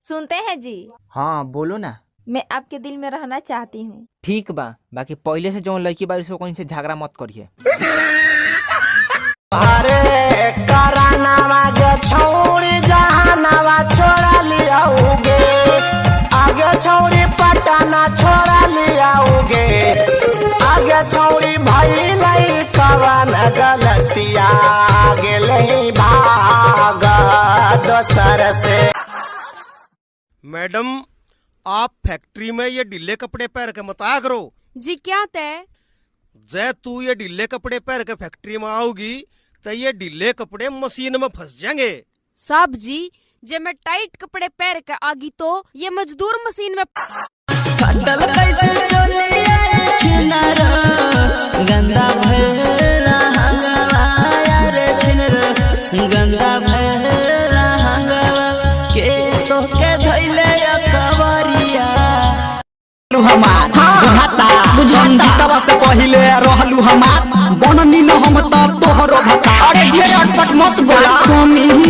सुनते हैं जी? हाँ, बोलो ना। मैं आपके दिल में रहना चाहती हूँ। ठीक बा, बाकी पहले से जो लड़की बारी से कहीं से झगड़ा मत करिए। अरे करानावा गे छौरी, जहानावा छोड़ा लियाऊगे। आगे छौरी, पटाना छोड़ा लियाऊगे। आगे छौरी, भइलै कवन गलतिया, गेलै भाग दोसर से। मैडम, आप फैक्ट्री में ये ढीले कपड़े पहन के मत आया करो। जी, क्या तय? जय तू ये ढीले कपड़े पहन के फैक्ट्री में आओगी तो ये ढीले कपड़े मशीन में फंस जाएंगे। साहब जी, जे मैं टाइट कपड़े पहन के आगी तो ये मजदूर मशीन में फाटल कैसे चोलिया छिनार, गंदा भैला हंगवा रे छिनर, गंदा भैला हंगवा के तोके धैले कवरिया। हमार बुझाता, संगीतवा से पहिले रहलू हमार, बननी न हम त तोहरो भता। अरे ढेर अटपट मत बोला। कमी